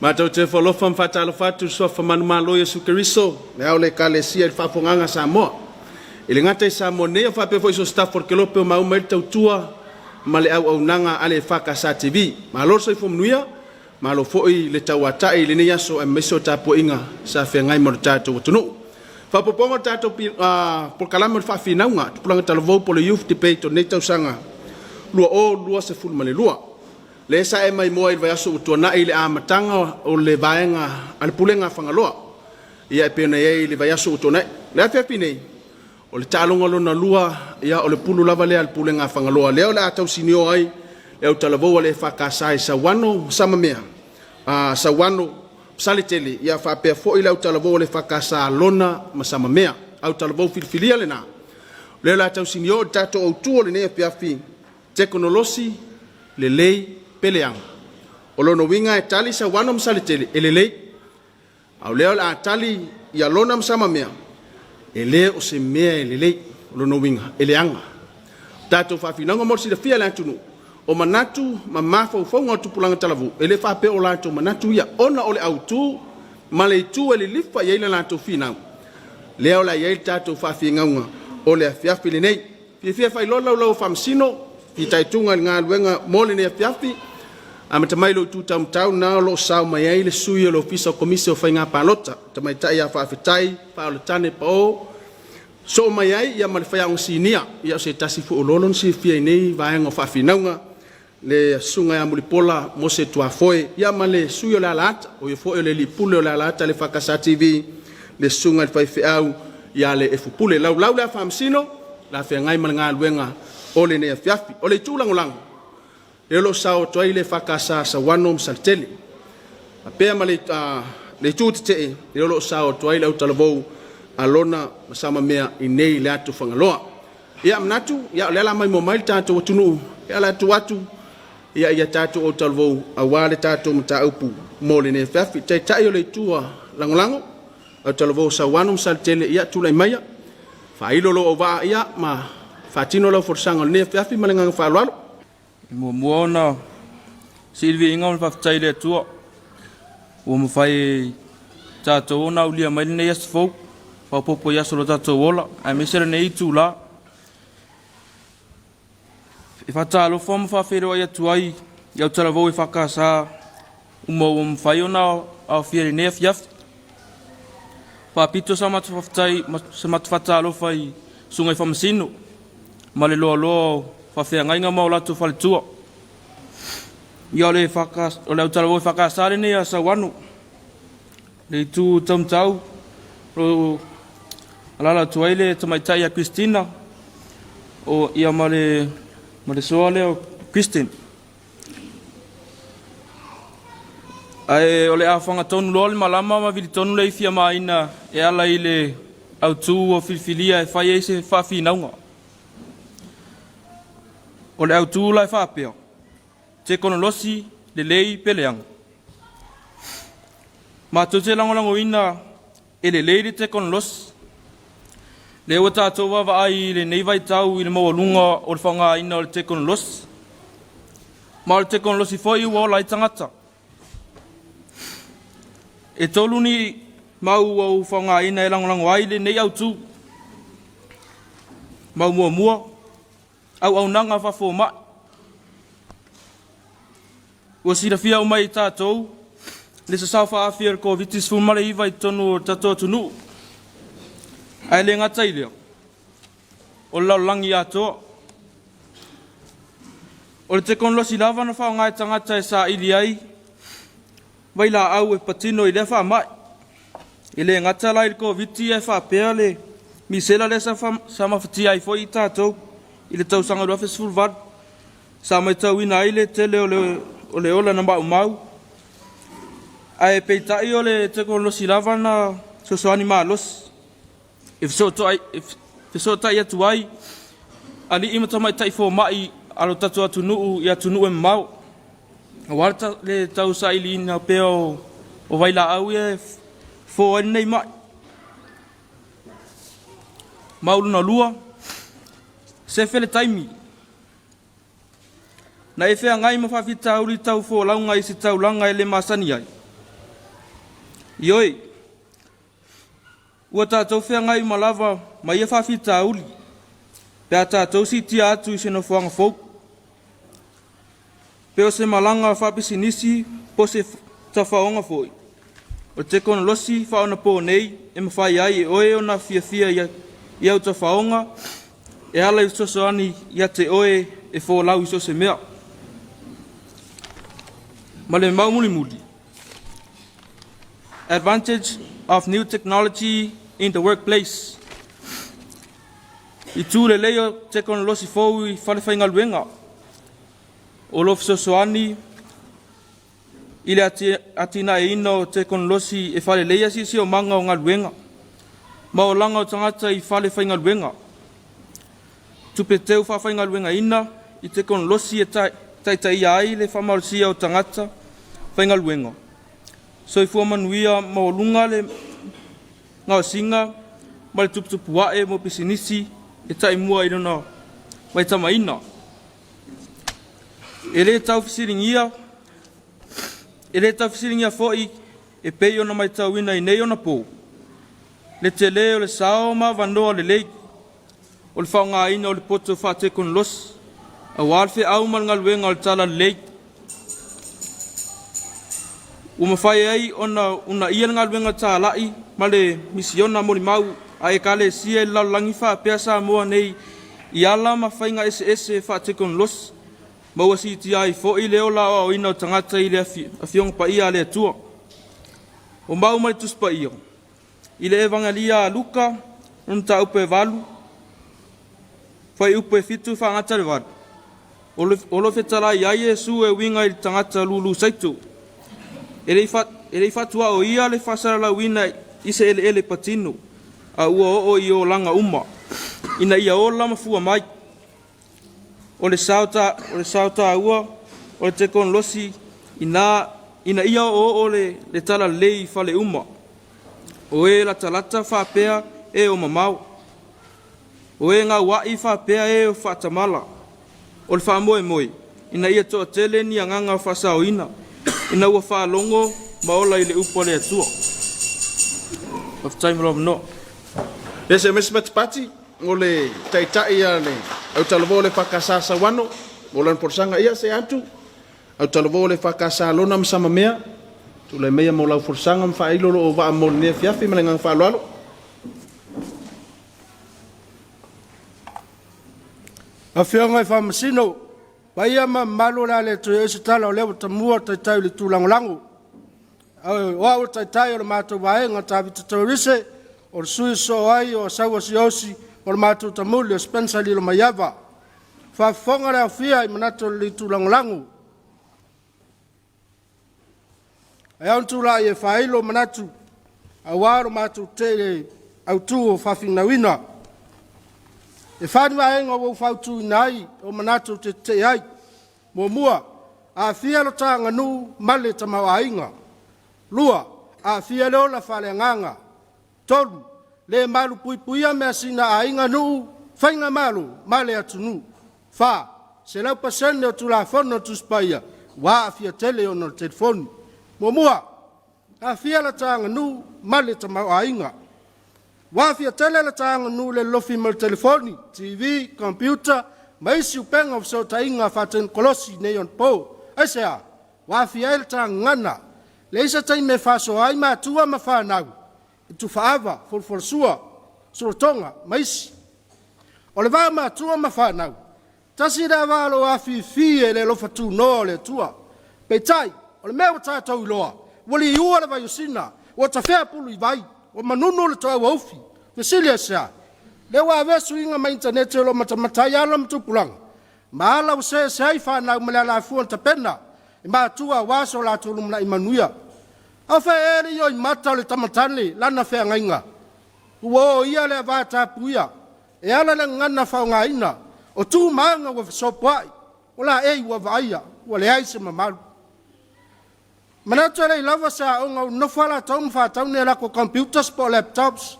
Matou te ofo alofa ma faatalofa atu i le Suafa manumalo o Iesu Keriso, le Ao o le Ekalesia i le faafofogaaga a Samoa. E le gata i Samoa nei a faapea foi i so o se tafa o le kelope o maua mai ai le tautua ma le auaunaga a le EFKS TV. Malo le soifua manuia, malo foi le tauatai i lenei aso aemaise o tapuaiga sa feagai ma lo tatou atunuu. Faaopoopoga o le tatou polokalame o le faafinauga a Tupulaga Talavou po o le Youth Debate o lenei tausaga 2022. Lea sa e maimoa i le vaiaso ua tuanai i le amataga o le vaega a le Pulega a Fagaloa, ia e pei ona i ai i le vaiaso ua tuanai. O le afiafi nei, o le taaloga lona lua, ia o le pulu lava lea a le Pulega a Fagaloa, lea o le a tausinio ai le autalavou a le EFKS i Sauano ma Samamea, Sauano ma Saletele, ia faapea foi le autalavou a le EFKS a Lona ma Samamea. Autalavou filifilia lena, o lea o le a tausinio i le tatou autu o lenei afiafi, Tekonolosi, lelei pe leaga. O lona uiga e tali Sauano ma Saletele, e lelei. A o lea o le a tali ia Lona ma Samamea, e le o se mea e lelei. O lona uiga, e leaga. O tatou faafinauga mo le silafia e le atunuu, o manatu ma mafaufauga o tupulaga talavou, e le faapea o latou manatu ia, ona o le autu ma le itu e lilifa i ai le latou finau, lea o le a i ai le tatou faafinauga o le afiafi lenei. Fiafia e faailoa le Laulau a Faamasino, fitaituga i le galuega mo lenei afiafi, amata mai lou itu taumatau lena o lo o sao mai ai le sui o le Ofisa o Komisi o Faiga Palota, Tamaitai ia Faafetai Faaoletane Pao, soo mai ai ia ma le faiaoga sinia, ia o se tasi foi o lolo na silafia i nei vaega o faafinauga, le Susuga ia Mulipola Mose Tuafoe, ia ma le sui o le Alaata, o ia foi o le alii pule o le Alaata le EFKS TV, le Susuga i le Faifeau ia le Efupule. Laulau le Faamasino, la feagai ma le galuega o lenei afiafi. O le itu lagolago, lea o lo o sao atu ai le EFKS Sauano ma Saletele. Faapea ma le itu tetee, lea o lo o sao atu ai le autalavou a Lona ma Samamea i nei i le atu Fagaloa. Ia manatu, ia o lea la maimoa mai le tatou atunuu, ia o le a tuu atu ia ia tatou autalavou aua le tatou mataupu mo lenei afiafi. Taitai o le itu a lagolago, autalavou Sauano ma Saletele, ia tulai maia, faailo lou auvaa ia ma faatino lau folasaga o lenei afiafi ma le agaga faaaloalo. E muamua ona sii le viiga o le faafetai i le Atua ua mafai e tatou ona aulia mai lenei aso fou, faaopoopo i aso o lo tatou ola, aemaise lenei itula. E faatalofa ma faafeiloai atu ai i autalavou EFKS uma ua mafai ona aofia i lenei afiafi. Faapito sa matou faafetai ma sa matou faatalofa i susuga i Faamasino ma le loaloa o faafeagaiga ma o latou faletua. Ia o le o le autalavou EFKS lenei a Sauano, le itu taumatau o alaala atu ai le tamaitai ia Christina o ia ma le soa lea o Christine. Ae o le a faga tonu loa le malama ma vili tonu le ifi a Maina e ala i le autu ua filifilia e fai ai se faafinauga. O le autu la e faapea, Tekonolosi lelei pe leaga. Matou te lagolagoina E lelei le tekonolosi. Lea ua tatou vaavaai i lenei vaitau i le maualuga o le faaaogaina o le tekonolosi. Ma o le tekonolosi foi ua ola ai tagata. E tolu ni mau ua ou faaaogaina e lagolago ai lenei autu. Mau muamua, auaunaga faafomai. Ua silafia uma e tatou le sasao faaafi o le Koviti-19 i totonu o le tatou atunuu. Ae le gata i lea, o le lalolagi atoa. O le tekonolosi lava na faaaoga e tagata e saili ai vailaau e patino i lea faamai. E le gata la i le Koviti ae faapea le misela lea sa mafatia ai foi tatou i le tausaga 2018. Sa matauina ai le tele o le ola na maumau, ae peitai o le tekonolosi lava na fesoasoani malosi e fesootai atu ai alii ma tamaitai fomai a lo tatou atunuu i atunuu e mamao, aua le tausailiina pea o vailaau ia e fofo ai lenei mai. Mau lona lua, sefe le taimi. Na e feagai ma faafitauli tau folauga i se taulaga e le masani ai. Ioe, ua tatou feagai uma lava ma ia faafitauli pe a tatou siitia atu i se nofoaga fou, pe o se malaga faapisinisi po o se tafaoga foi. O le tekonolosi faaonaponei e mafai ai e oe ona fiafia i au tafaoga e ala i fesoasoani ia te oe e folau i so o se mea. Ma le mau mulimuli, Advantage of new technology in the workplace. Itu lelei o tekonolosi fou i fale faigaluega o lo o fesoasoani i le atinaeina o tekonolosi e faaleleia siosiomaga o galuega ma olaga o tagata i fale faigaluega. Tupe teu faafaigaluegaina i tekonolosi e taitaia ai le faamalosia o tagata faigaluega. Soifua manuia maualuga le gaosiga ma le tuputupuae mo pisinisi e taimua i lona vaitamaina. E le tau fesiligia e le tau fesiligia foi e pei ona matauina i nei onapo le tele o le sao ma avanoa lelei o le faaaogaina o le poto faatekonolosi aua le feau ma le galuega o le talalelei ua mafai ai ona uunaia le galuega talai ma le misiona molimau a Ekalesia i le lalolagi faapea Samoa nei i ala ma faiga eseese faatekonolosi ma ua siitia ai foi le ola aoaoina o tagata i le Afioga Paia a le Atua. O mau ma le Tusi Paia i le Evagelia a Luka, le mataupu e 8, fuaiupu e 7 faagata le 8, o lo o fetalai ai Iesu e uiga i le tagata lulu saito. E le i faatuaoia le faasalalauina i se eleele patino, a ua oo i olaga uma, ina ia ola ma fua mai. O le sao taua o le tekonolosi ina ia oooo le talalelei i fale uma, o e latalata faapea e o mamao, o e gauai faapea e o faatamala. O le faamoemoe ina ia toatele ni agaga faasaoina ina ua faalogo ma ola i le upu a le Atua. Faafetai mo lou avanoa. Ia se mea se patipati o le taitai a le autalavou o le EFKS Sauano mo lana folasaga. Ia se atu autalavou o le EFKS Lona ma Samamea, tulai maia mo lau folasaga ma faailo loo vaa mo lenei afiafi ma le agaga faaaloalo. Afioga i Faamasino, paia ma mamalu o le a le toe i ai se tala, o lea ua tamua taitai o le Tulagolago. O au o le taitai o le matou vaega Tavita Toerise, o le sui sosoo ai o Asaua Siaosi, o le matou tamuli o Spencer Lilomaiava. Faafofoga le aofia i manatu o le Tulagolago. Ae ao ona tulai e faailo manatu aua lo matou tele autu o faafinauina. E fa ni vaega ua ou fautuaina ai o manatu ou te tetee ai. Muamua, aafia lo ta aganuu ma le tamaoaiga. Lua, aafia le ola faaleagaga. Tolu, le malupuipuia measina a aiga, nuu, faigamalo ma le atunuu. Fa, 100% o Tulafono Tusi Paia ua aafia tele ona o le telefoni. Muamua, aafia la ta aganuu ma le tamaoaiga. Ua aafia tele le ta aganuu i le lolofi mai o le telefoni, TV, computer ma isi upega o fesootaiga faatekonolosi nei ona po. Aisea? Ua aafia ai le ta gagana. Leai se taimi e faasoa ai matua ma fanau i tufaava, folafolasua, solotoga ma isi. O le va o matua ma fanau, tasi lea va o lo o afifi e le alofa tunoa o le Atua. Peitai, o le mea ua tatou iloa, ua liua le vaiosina, ua tafea pulu i vai, ua manunu le toauaufi. Fesili aisea? Lea ua avea suiga mai initaneti o lo o matamata ai alo ma tupulaga, ma ala ua seese ai fanau ma le alafua na tapena e matua aua so latou lumanai manuia. A o fea ea le ioimata o le tamatane lana feagaiga? Ua o ia le ava tapuia e ala le gagana faaaogaina o tu ma aga ua fesopoai, o laei ua vaaia, ua leai se mamalu. Manatu e leai lava se aoga ua nonofo lava latou ma faatau ni a latou computers po o laptops.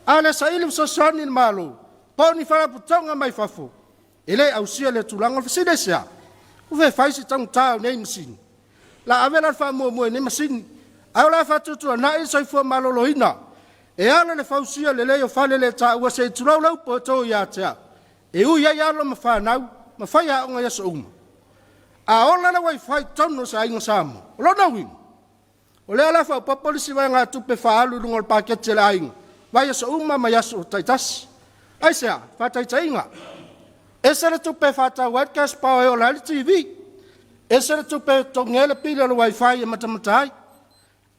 A le saili fesoasoani i le Malo po o ni faalapotopotoga mai fafo, e le ausia lea tulaga. O le fesili aisea? Ua fai si taugata o nei masini? La ave la le faamuamua i nei masini. Ae o le a faatuatuanai le soifua maloloina e ala i le fausia lelei o fale le taua se i tulou le upu e to ia te au, e ui ai alo ma fanau ma fai aoga i aso uma. A ola le wifi i totonu o se aiga Samoa, o lona uiga, o lea o le a faaopoopo le isi vaegatupe e faaalu i luga o le paketi a le aiga, vaiaso uma ma aso taitasi. Aisea? Faataitaiga, ese le tupe e faatau ai le cash power e ola ai le TV, ese le tupe e totogi ai le pili o le wifi e matamata ai,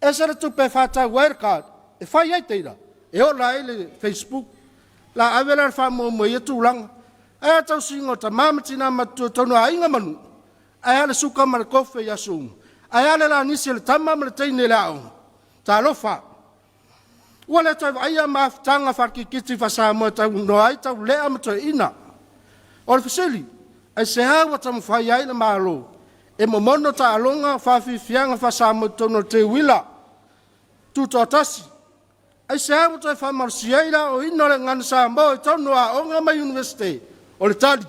ese le tupe e faatau ai le card e fai ai data e ola ai le Facebook. La ave la le faamuamua i ia tulaga. Ae a tausiga o tama ma tina matutua i totonu o aiga ma nuu? Ae a le suka ma le kofe i aso uma? Ae a le lanisi a le tama ma le teine i le aoga? Talofa! Ua le toe vaaia mafutaga faalikikiti faa-Samoa e taunoa ai taulelea ma toeaiina. O le fesili, aisea ua taumafai ai le Malo e momono taaloga faafiafiaga faa-Samoa i totonu o le teuila tutoatasi? Aisea ua toe faamalosia ai le aoaoina o le gagana Samoa i totonu o aoga ma Iunivesite? O le tali,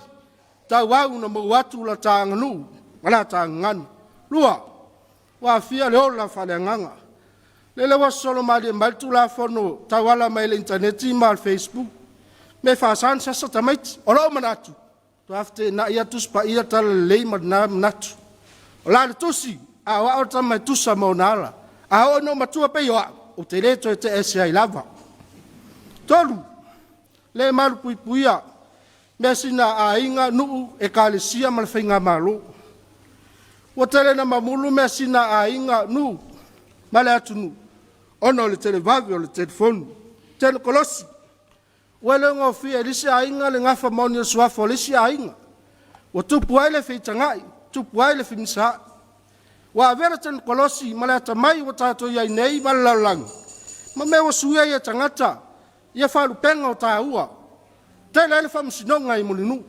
tauau ina mou atu la ta aganuu ma la ta gagana. 2, ua aafia le ola faaleagaga. Lele ua sosolo malie mai le Tulafono tauala mai le initaneti ma le Facebook, me faasa ona sasa tamaiti. O lou manatu, toe feteenai lava Tusi Paia, Talalelei ma lena manatu. O la le tusi, a o au le tama e tusa ma ona ala. A oo ina ou matua pei o au, ou te le toe tee ese ai lava. 3, le malupuipuia measina a aiga, nuu, ekalesia ma le faigamalo. Ua tele ina mamulu measina a aiga, nuu ma le atunuu ona o le televave o le telefoni. Tenikolosi, ua le gofie e le isi aiga le gafa moni o le suafa o le isi aiga. Ua tupu ai le feitagai, tupu ai le femisaai. Ua avea le tenikolosi ma le atamai ua tatou i ai nei ma le lalolagi, ma mea ua suia ai e tagata ia faalupega o taua. Tele ai le faamasinoga i Mulinuu.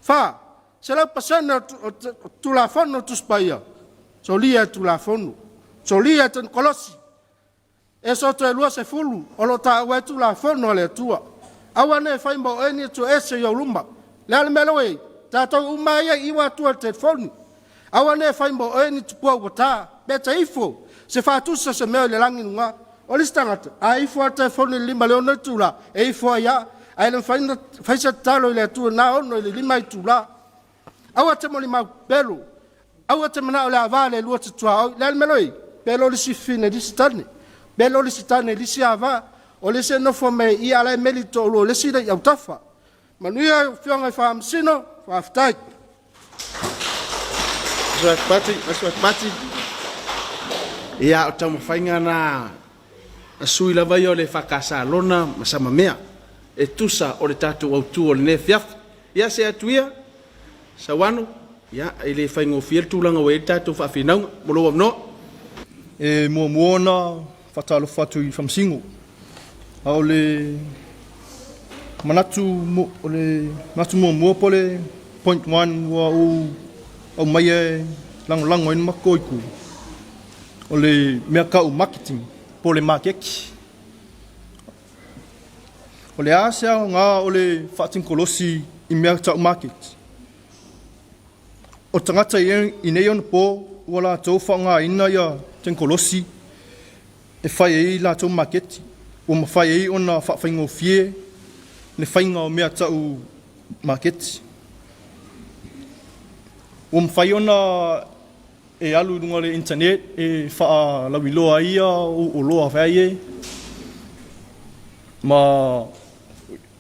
4, 100% o Tulafono o Tusi Paia, solia e Tulafono, solia e tenikolosi. Esoto e 20 o lo o taua ai Tulafono a le Atua. Aua ne i fai mo oe ni atua ese i ou luma. Le a le mea lea ua i ai? Tatou uma lava ia i ua atua i le telefoni. Aua ne i fai mo oe ni tupua ua ta. Pe te ifo se faatusa se mea i le lagi luga. O le isi tagata, a ifo lava le telefoni i le 5 i le 6 itula, e ifo ai lava. Ae le mafai ona fai se tatalo i le Atua na 6 i le 5 itula. Aua te molimau pepelo. Aua te manao le ava le lua te tuaoi. Le a le mea lea ua i ai? Pelo le isi fafine i le isi tane. Pelo le isi tane i le isi ava. O le isi e nofo mai i i, a o la e meli le toalua o le isi i autafa. Manuia Afioga i Faamasino, faafetai. Pati. Ia, o taumafaiga na a sui lava ia o le EFKS Lona ma Samamea e tusa o le tatou autu o lenei afiafi. Ia, se atu ia, Sauano, ia, e le faigofie le tulaga ua i ai le tatou faafinauga. Mo lou avanoa. E muamua ona faatalofa atu i Faamasino. A o le manatu, o le manatu muamua po o le point one ua ou aumaia e lagolago ai le matou itu, o le mea tau marketing po o le maketi. O le a se aoga o le faatekonolosi i mea tau maketi? O tagata i nei ona po ua latou faaaogaina ia tekonolosi e fai ai latou maketi, ua mafai ai ona faafaigofie le faiga o mea tau maketi. Ua mafai ona e alu i luga o le internet e faalauiloa ai ia ou oloa fai e ma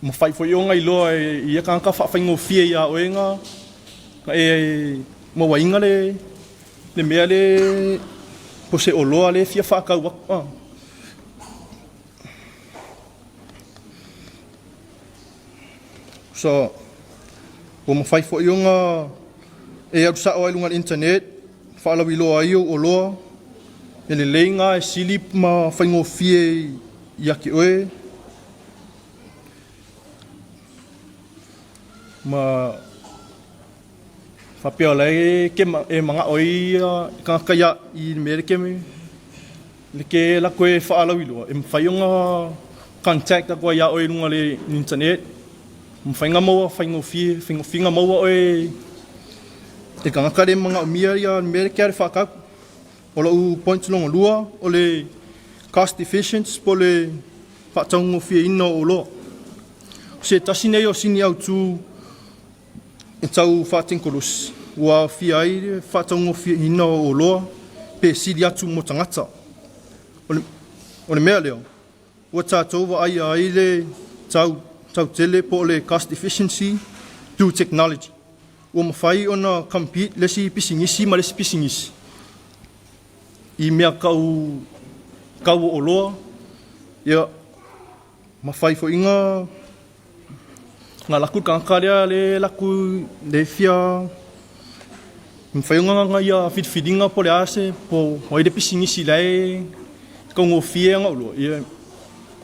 mafai foi ona iloa e ia tagata faafaigofie ia oe na e mauaina le mea le po se oloa le fia faatau atu. So, ua mafai foi ona e alu sao ai i luga o le internet, faalauiloa ai ou oloa, e lelei na e sili ma faigofie ia te oe, ma faapea o la e ke e manao ai ia tagata ia i le mea le ke latou e faalauiloa, e mafai ona contact atu ai ia oe i luga o le internet, mafai ona maua faigofie, faigofie ona maua oe e tagata le manaomia ia le mea lea le faatau. O lou point lona lua o le cost efficiency po o le faataugofieina o oloa. O se tasi nei o sini autu e tau faatekonolosi ua aofia ai le faataugofieina o oloa pe sili atu mo tagata. O le mea lea, ua tatou vaaia ai le tautele po o le cost efficiency through technology. Ua mafai ona compete le isi pisinisi ma le isi pisinisi i mea kau o oloa, ia, ma fai foʻi ga laku le tagata lea le laku le fia mafai ona ia filifiliga po o le a se po o ai le pisinisi la e taugofie ana oloa, ia,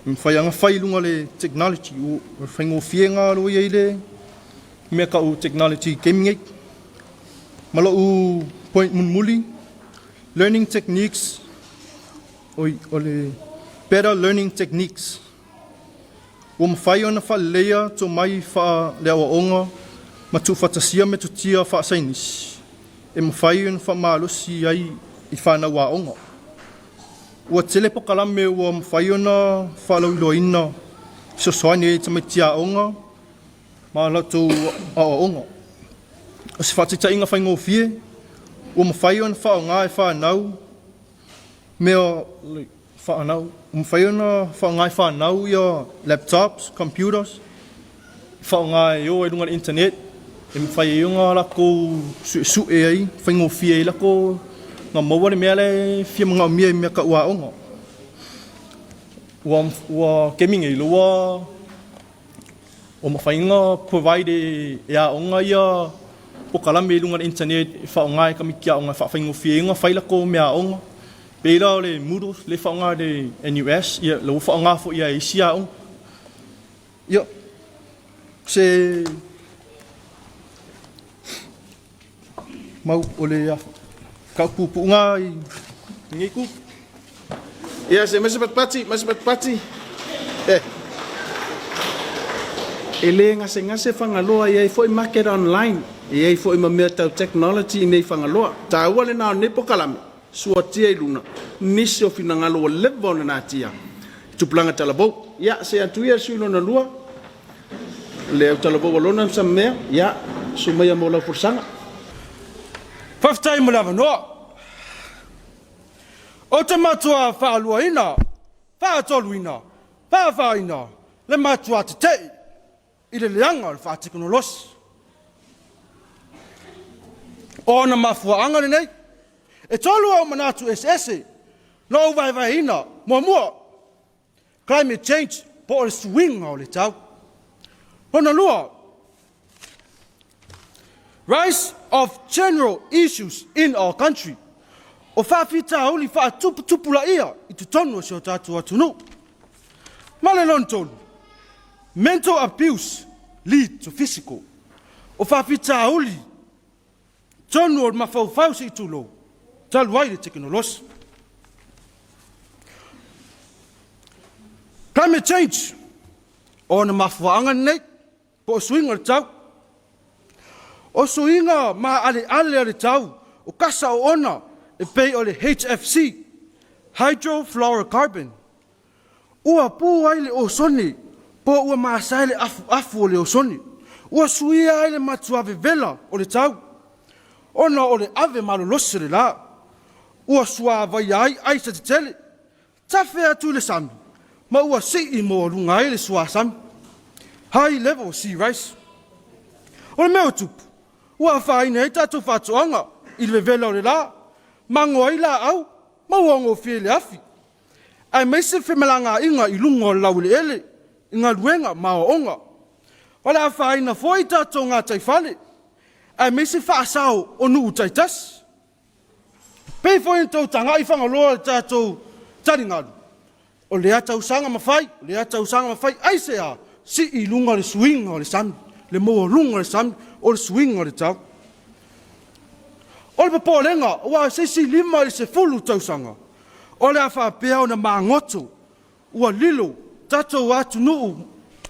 e mafai lava ona fai i luga o le technology, ua faigofie ona alu ai le mea tau technology i taimi nei. Ma lou point mulimuli, learning techniques, oi, o le better learning techniques. Ua mafai ona faaleleia tomai faaleaoaoga ma tuufaatasia metotia faasaienisi e mafai ona faamalosi ai i fanau aoga. Ua tele polokalame ua mafai ona faalauiloaina fesoasoani ai i tamaiti aoga ma latou aoaoga. O se faataitaiga faigofie, ua mafai ona faaaoga e fanau mea fanau, ua mafai ona faaaoga e fanau ia laptops, computers, faaaoga e o ai i luga o le internet, e mafai ai ona latou suesue ai, faigofie ai latou na maua le mea lea e fia manaomia i mea tau aoga. Ua taimi nei ua mafai ona provide e aoga ia polokalame i luga o le internet e faaaoga e tamaiti aoga e faafaigofie ai ona fai latou mea aoga. Pei la o le Moodle le faaaoga e le NUS, ia la ua faaaoga foi e isi aoga. Ia, se mau o le taupupuuga i lenei itu. Ia, se mai se patipati, mai se patipati. Eh. E le gasegase Fagaloa, e i ai foi market online, e i ai foi ma mea tau technology i nei Fagaloa. Taua lena o lenei polokalame, suatia i luna, nisi o finagalo ua leva ona natia i tupulaga talavou. Ia, se atu ia le sui lona lua, le au talavou alona ma Samamea, ia, susu maia mo lau folasaga. Faafetai mo le avanoa. Ou te matua faaluaina, faatoluina, faafaaina le matua tetee i le leaga o le faatekonolosi. O ona mafuaaga lenei, e tolu au manatu eseese na ou vaevaeina. Muamua, climate change po o le suiga o le tau. Lona lua, rise of general issues in our country. O faafitauli faatuputupulaia i totonu o si o tatou atunuu. Ma le lona tolu, mental abuse lead to physical. O faafitauli tonu o le mafaufau se i tulou, talu ai le tekonolosi. Climate change, o ona mafuaaga lenei, po o suiga o le tau. O suiga maaleale o le tau, o kasa oona e pei o le HFC, hydrofluorocarbon, ua pu ai le osone po ua masae le afuafu o le osone, ua suia ai le matua vevela o le tau, ona o le ave malolosi o le la, ua suavaia ai aisa tetele, tafe atu i le sami, ma ua sii maualuga ai le suasami. High level sea rise. O le mea o tupu, ua afaina ai tatou faatoaga i le vevela o le la, mago ai laau, ma ua gofie i le afi, aemaise femalagaaiga i luga o le laueleele, i galuega ma aoaoga. O le afaina foi tatou gataifale, aemaise faasao o nuu taitasi. Pei foi ona outou tagai Fagaloa i le tatou taligalu, o lea tausaga ma fai, o lea tausaga ma fai, aisea? Sii i luga le suiga o le sami, le maualuga o le sami, o le suiga o le tau. O le popolega, aua o se isi 5 i le 10 tausaga, o le a faapea ona magoto ua lilo tatou atunuu,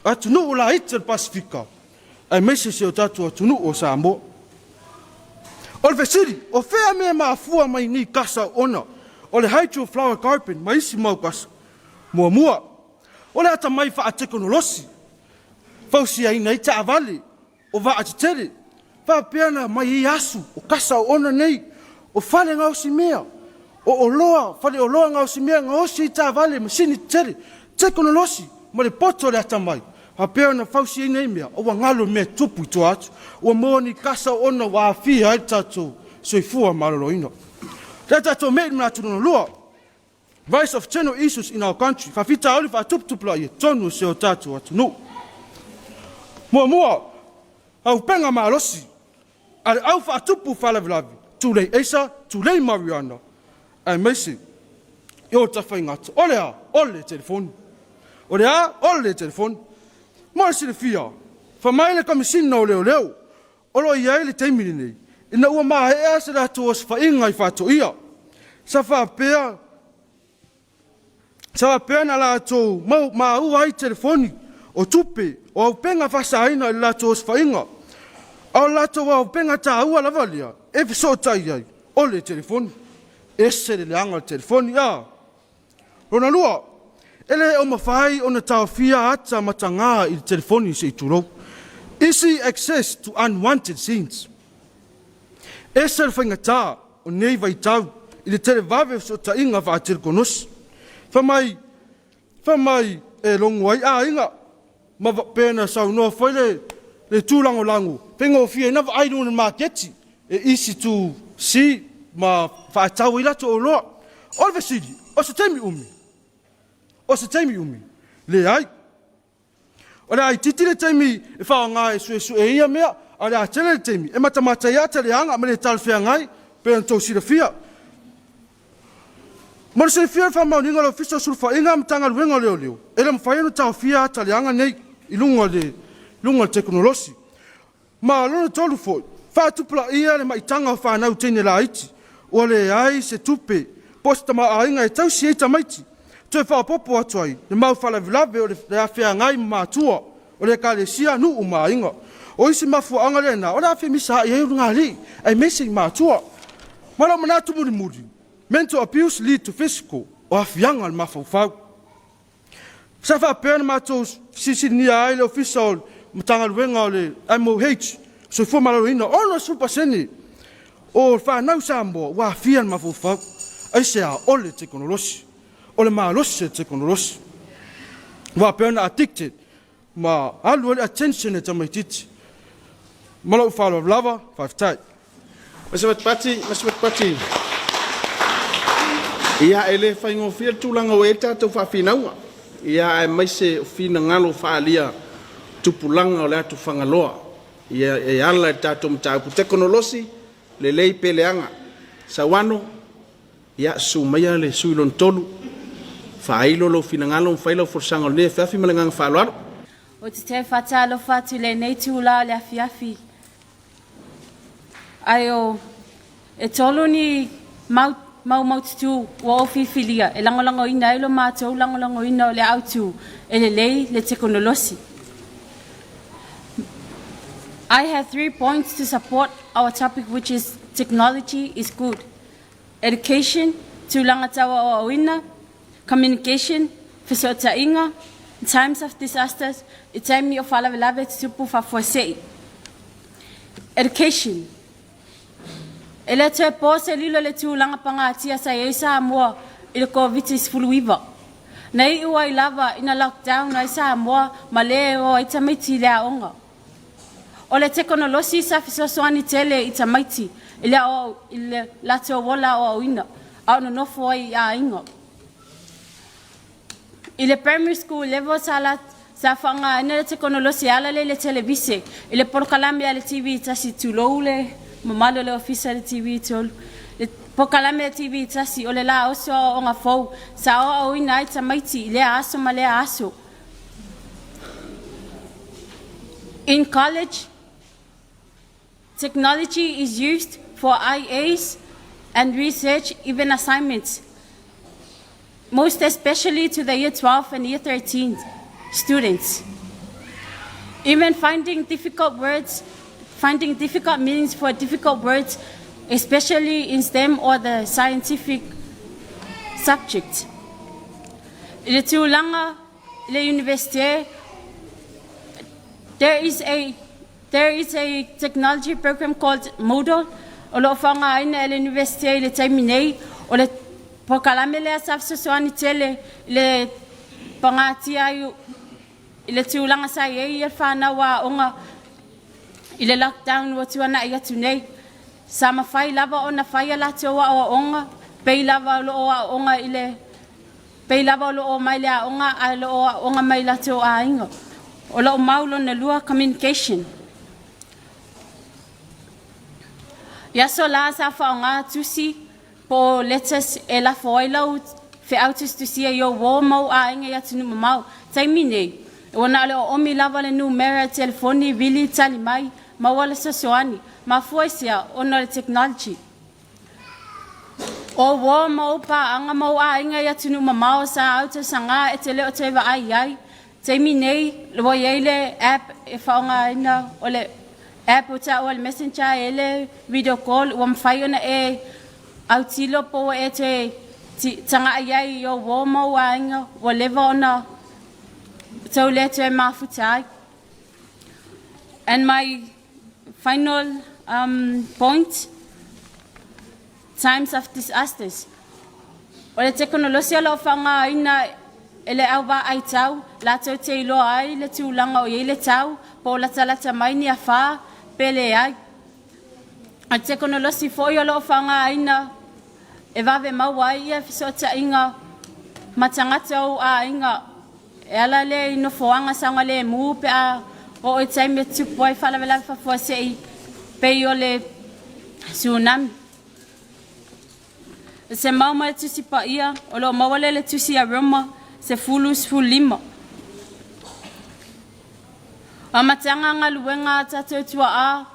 atunuu laiti o le Pasefika, aemaise si o tatou atunuu o Samoa. O le fesili, o fea mea e mafua mai nei kasa ona o le hydro flower carbon ma isi mau kasa? Muamua, o le atamai faatekonolosi fausiaina ai taavale o vaa tetele faapea na aumai ai asu o kasa oona nei, o fale gaosimea, o oloa, faleoloa gaosimea gaosi ai taavale, masini tetele, tekonolosi ma le poto o le atamai faapea ona fausi ai nei mea, ua galo mea e tupu i tua atu. Ua maua ni kasa oona ua aafia ai le tatou soifua maloloina. Lea tatou mei i le manatu lona lua, rise of general issues in our country, faafitauli faatuputupulaia i totonu o si o tatou atunuu. Muamua, auupega malosi a le au faatupu faalavelave, tulei aisa, tulei mariuana, aemaise i o tafaigata. O le a? O le telefoni. O le a? O le telefoni. Mo le silafia, fai mai le Kamisina o Leoleo, o lo o i ai le taimi lenei, ina ua maea se latou osofaiga i Faatoia, sa faapea Sa faapea ona latou maua ai telefoni, o tupe, o auupega faasaina i le latou osofaiga. A o le latou auupega taua lava lea e fesootai ai, o le telefoni. E ese le leaga o le telefoni, a! Lona lua, e le o mafai ona taofia ata mataga i le telefoni se i tulou. Easy access to unwanted scenes. Ese le faigata o nei vaitau i le televave o fesootaiga faatelekonosi. Fai mai, fai mai e logo ai aiga, ma pei ona saunoa foi le, le tūlagolago, faigofie ai ona vaai i luga o le maketi, e easy to see ma faatau ai latou oloa. O le fesili, o se taimi umi? O se taimi umi? Leai. O le a itiiti le taimi e faaaoga e suesue ai ia mea, a o le a tele le taimi e matamata ai ata leaga ma le talafeagai, pei ona tou silafia. Mo le silafia o le faamaoniga o le Ofisa o Sulufaiga ma Matagaluega o Leoleo, e le mafai ona taofia ata leaga nei i luga o le luga o le tekonolosi. Ma lona tolu foi, faatupulaia le maitaga o fanau teine laiti, ua leai se tupe po o se tamaoaiga e tausi ai tamaiti. Toe faaopoopo atu ai le mau faalavelave o le a feagai ma matua o le Ekalesia, nuu ma aiga. O isi mafuaaga lena o le a femisaai ai ulugalii aemaise i matua. Ma lou manatu mulimuli, mental abuse lead to physical, o aafiaga o le mafaufau. Sa faapea ona matou fesilisilinia ai le Ofisa o le Matagaluega o le MOH, Soifua Maloloina, 60% o fanau Samoa ua aafia le mafaufau. Aisea? O le tekonolosi. O le malosi o le tekonolosi. Ua faapea ona addicted ma alu ai le attention e tamaitiiti. Ma lou faaaloalo lava, faafetai. Masepati, Masepati. Ia, e le faigofie le tulaga ua i ai le tatou faafinauga. Ia, aemaise o finagalo faaalia tupulaga o le atu Fagaloa. Ia, e ala i le tatou mataupu tekonolosi, lelei pe leaga. Sauano, ia, susu maia le sui lona tolu, faailo lou finagalo ma fai lau folasaga o lenei afiafi ma le agaga faaaloalo. Ou te toe faatalofa atu i lenei itula o le afiafi. Ae o, e tolu ni mau, mau maututu ua ou filifilia e lagolagoina ai lo matou lagolagoina o le autu e lelei le tekonolosi. I have three points to support our topic which is technology is good. Education, tulaga tauaoaoina, communication, fesootaiga, in times of disasters, i taimi o faalavelave tutupu faafuasei. Education, E le toe po se lilo i le tulaga pagatia sa i ai Samoa i le Koviti-19. Na iu ai lava ina lockdown ai Samoa ma le o ai tamaiti i le aoga. O le tekonolosi sa fesoasoani tele i tamaiti i le i le latou ola aoaoina a o nonofo ai i aiga. I le primary school level sa la sa faaaogaina le tekonolosi e ala lea i le televise, i le polokalame a le TV tasi, tulou le mamalu o le ofisa i le TV 3. Le polokalame a le TV tasi o le la oso aoaoga fou sa aoaoina ai tamaiti i lea aso ma lea aso. In college, technology is used for IAs and research, even assignments, most especially to the year 12 and year 13 students. Even finding difficult words, finding difficult meanings for difficult words especially in STEM or the scientific subjects. I le tulaga i le Universite, there is a there is a technology program called Moodle o lo o faaaogaina e le Universite i le taimi nei. O le polokalame lea sa fesoasoani tele i le pagatia ai i le tulaga sa i ai le fanau aoga i le lockdown ua tuanai atu nei. Sa mafai lava ona fai a latou aoaoga pei lava o lo o aooga i le pei lava o lo o omai i le aoga ae o lo o aooga mai latou aiga. O lou mau lona lua, communication. I aso la sa faaaoga tusi po o letters e lafo ai lau feau tusitusia i ou uo ma ou aiga i atunuu mamao. Taimi nei, ua na o le oomi lava le numera telefoni, vili, tali mai, maua le fesoasoani. Mafua i sea? Ona o le technology. O uo ma ou paaga ma ou aiga i atunuu mamao sa au tausaga e te le o toe vaai i ai. Taimi nei, ua i ai le app e faaaogaina, o le app ua taua o le Messenger, e i ai le video call ua mafai ona e autilo po ua e toe tagai ai i ou uo ma ou aiga ua leva ona tou le toe mafuta ai. And my final point, times of disasters. O le tekonolosi o lo o faaaogaina e le au vaai tau, latou te iloa ai le tulaga o i ai le tau, po o latalata mai ni afa, pe leai. O le tekonolosi foi o lo o faaaogaina e vave maua ai ia fesootaiga ma tagata o ou aiga e ala lea i nofoaga saogalemu pe a oo i taimi e tutupu ai faalavelave faafuasei pei o le tsunami. Se mau ma le Tusi Paia, o lo o maua lea i le Tusi a Roma 10, 15. O amataga galuega a tatou tuaa,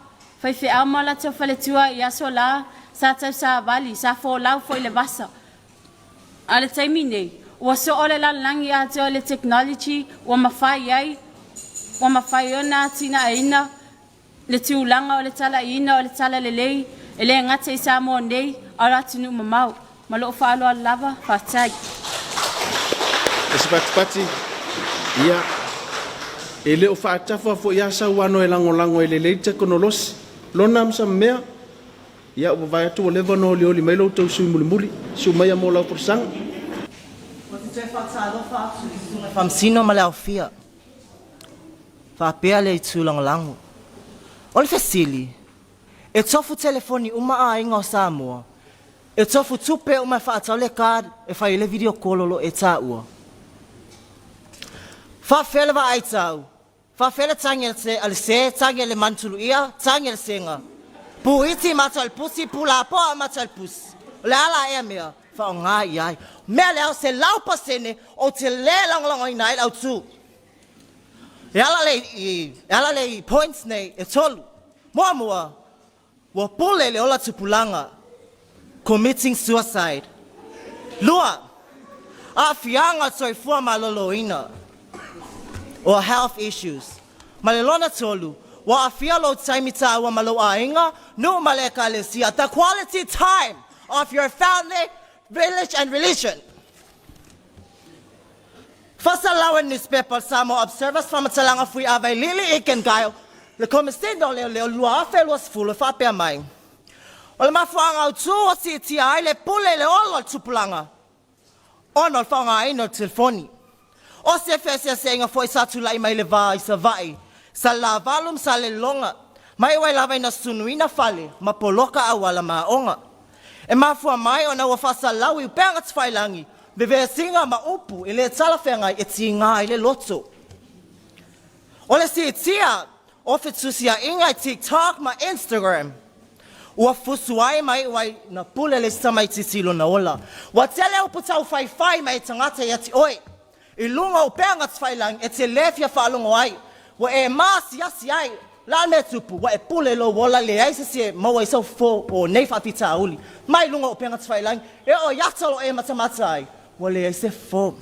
faifeau ma latou faletua i aso la, sa tausavali, sa folau foi i le vasa. A o le taimi nei, ua soo le lalolagi atoa i le technology ua mafai ai, ua mafai ona atinaeina le tulaga o le talaiina o le talalelei e le gata i Samoa nei a o atunuu mamao. Ma lou faaaloalo lava, faafetai. E se patipati, ia, e le o faatafa foi a sau ano e lagolago ai lelei le tekonolosi. Lona ma Samamea, ia, ua vaai atu ua leva ona olioli mai lo outou sui mulimuli. Susu maia mo lau folasaga. Ou te toe faatalofa atu i Susuga Faamasino ma le Aofia. Faapea le itu lagolago. O le fesili, e tofu telefoni uma aiga o Samoa? E tofu tupe uma e faatau le card e fai ai le video call o lo o e taua? Faafefea le vaai tau? Faafefea le tagi a le se, tagi a le manutuluia, tagi a le sega? Pu iti matou le pusi, pu lapoa matou le pusi. O le a la ea mea? Faaaoga i ai. Mea lea o 100% ou te le lagolagoina ai le autu. E ala le i, e ala le i points nei e tolu. Muamua, ua pule le ola tupulaga, committing suicide. Lua, aafiaga o soifua maloloina, or health issues. Ma le lona tolu, ua aafia lou taimi taua ma lou aiga, nuu ma le ekalesia, the quality time of your family, village and religion. Faasalalau e le nusipepa o le Samoa Observer se faamatalaga fui ava i Lili Eakin Gaio, le Komesina o Leoleo 2020 e faapea mai, O le mafuaaga autu ua siitia ai le pule i le ola o le tupulaga ona o le faaaogaina o le telefoni. O se feeseeseaiga foi sa tulai mai i le va i Savaii, Salelavalu ma Salelologa, ma iu ai lava ina sunuina fale ma poloka auala ma aoga. E mafua mai ona ua faasalalau i upega tafailagi, vevesiga ma upu e le talafeagai e tiga ai le loto. O le siitia o fetusiaiga i TikTok ma Instagram, ua fusu ai ma iu ai na pule le isi tamaitiiti i lona ola. Ua tele upu taufaifai mai tagata ia te oe i luga o upega tafailagi e te le fia faalogo ai, ua e maasiasi ai. O le a le mea e tupu? Ua e pule i lou ola, leai se isi e maua ai sau fofo o nei faafitauli mai luga o upega tafailagi e oo i ata o lo o e matamata ai, ua leai se fofo.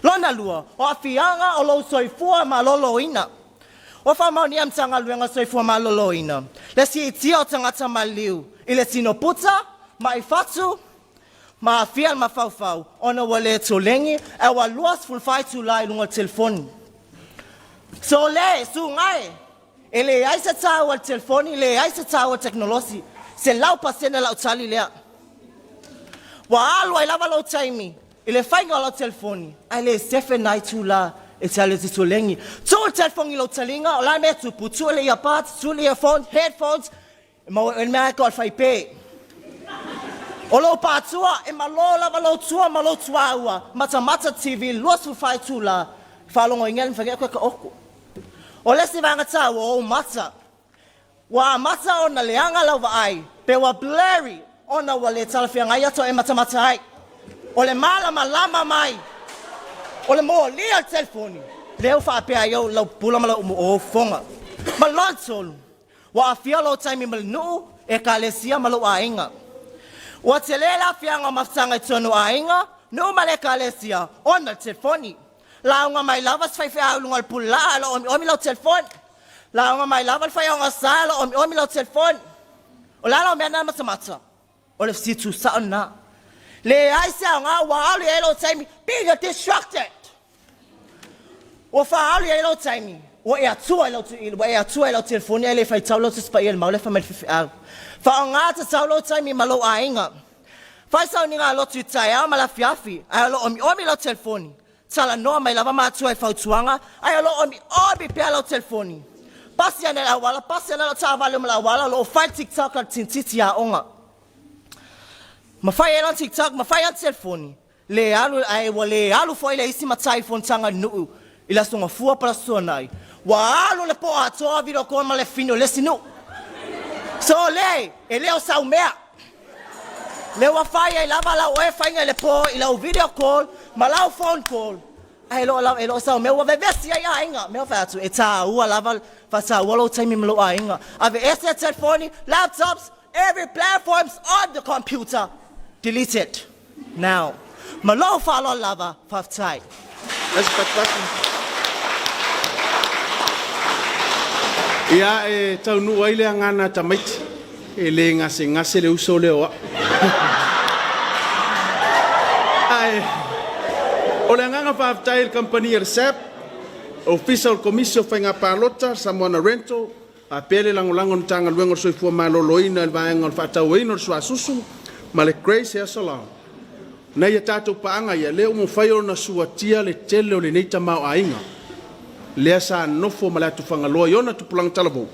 Lona lua, o aafiaga o lou soifua maloloina. Ua faamaonia e le Matagaluega o le Soifua Maloloina le siitia o tagata maliliu i le tino puta, ma'i fatu, ma aafia le mafaufau ona ua le toleni ae ua 24 itula i luga o le telefoni. Sole, sugae, e leai se taua i le telefoni, leai se taua i le tekonolosi. 100% lau tali lea. Ua alu ai lava lou taimi i le faiga o lau telefoni, ae le sefe na itula e te alu e te toleni. Tuu le telefoni i lou taliga, o le a le mea e tupu? Tuu le earbuds, tuu le earphones, headphones, e maua ai le mea e fai pe. O lou pātua, e malo lava lou tua ma lou tuaua, matamata TV 24 itula, faalogoina le mafai ona taoto. O le isi vaega taua o ou mata. Ua amata ona leaga lau vaai, pe ua blurry ona ua le talafeagai ata o e matamata ai. O le malamalama mai o le molia o le telefoni, lea ua faapea ai lau pula ma lau ou fofoga. Ma lona tolu, ua aafia lou taimi ma le nuu, ekalesia ma lou aiga. Ua tele le aafiaga o mafutaga i totonu o aiga, nuu ma le ekalesia ona o le telefoni. Lauga mai lava si faifeau i luga o le pulelaa ae o lo o omiomi lau telefoni. Lauga mai lava le faiaoga sa ae o lo o omiomi lau telefoni. O le a lau mea lena e matamata? O le fesili tuusao lena. Leai se aoga ua alu i ai lou taimi being distracted. Ua faaalu i ai lou taimi, ua e atua i lau, ua e atua i lau telefoni ae le faitau lau Tusi Paia i le mau lea fai mai le faifeau. Faaaoga tatau lou taimi ma lou aiga. Fai sauniga lotu i taeao ma le afiafi, ae o lo o omiomi lau telefoni. Talanoa mai lava matua i fautuaga, ae o lo o omiomi pea lau telefoni. Pasi ane le auala, pasi ane lau taavale ma le auala, o lo o fai le TikTok a le tintiti aoga. Ma fai ai lau TikTok, ma fai ai le telefoni. Le alu, ae ua le alu foi le isi matai i fonotaga a le nuu i le Aso Gafua po o le Aso Tuanai. Ua alu le po atoa video call ma le fafine o le isi nuu. Sole, e le o sau mea. Le ua fai ai lava lau oe faiga i le po i lau video call ma lau phone call. Ae le o, e le o sau mea ua vevesi ai aiga. Mea fai atu, e tāua lava, faataua lou taimi ma lou aiga. Aveese le telefoni, laptops, every platforms on the computer. Delete it. Now. Ma lou faaaloalo lava, faafetai. Lasi patupatu. Ia e taunuu ai le agana a tamaiti. E le gasegase le uso lea o au. Ae o le agaga faafetai i le kamupani a le SAP, Ofisa o le Komisi o Faiga Palota, Samoana Rental, faapea le lagolago a le Matagaluega o le Soifua Maloloina i le vaega o le faatauaina o le suasusu ma le Grace Hair Salon. Nai a tatou paaga ia, lea ua mafai ona suatia le tele o lenei tamaoaiga lea sa nofo ma le atu Fagaloa i ona tupulaga talavou,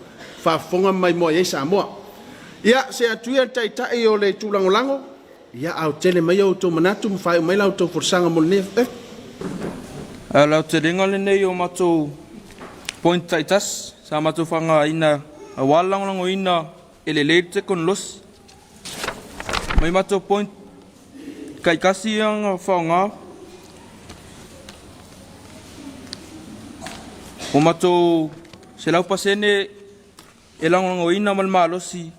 faafofoga ma maimoa i ai Samoa. Ia, se atu ia le Taitai o le Itu Lagolago, ia aotele mai outou manatu ma faaiu mai la outou folasaga mo lenei afiafi. A o le aotelega lenei o matou point taitasi sa matou faaaogaina aua le lagolagoina e lelei le tekonolosi. Mai matou point taitasi ia na faaaoga ua matou 100% e lagolagoina ma le malosi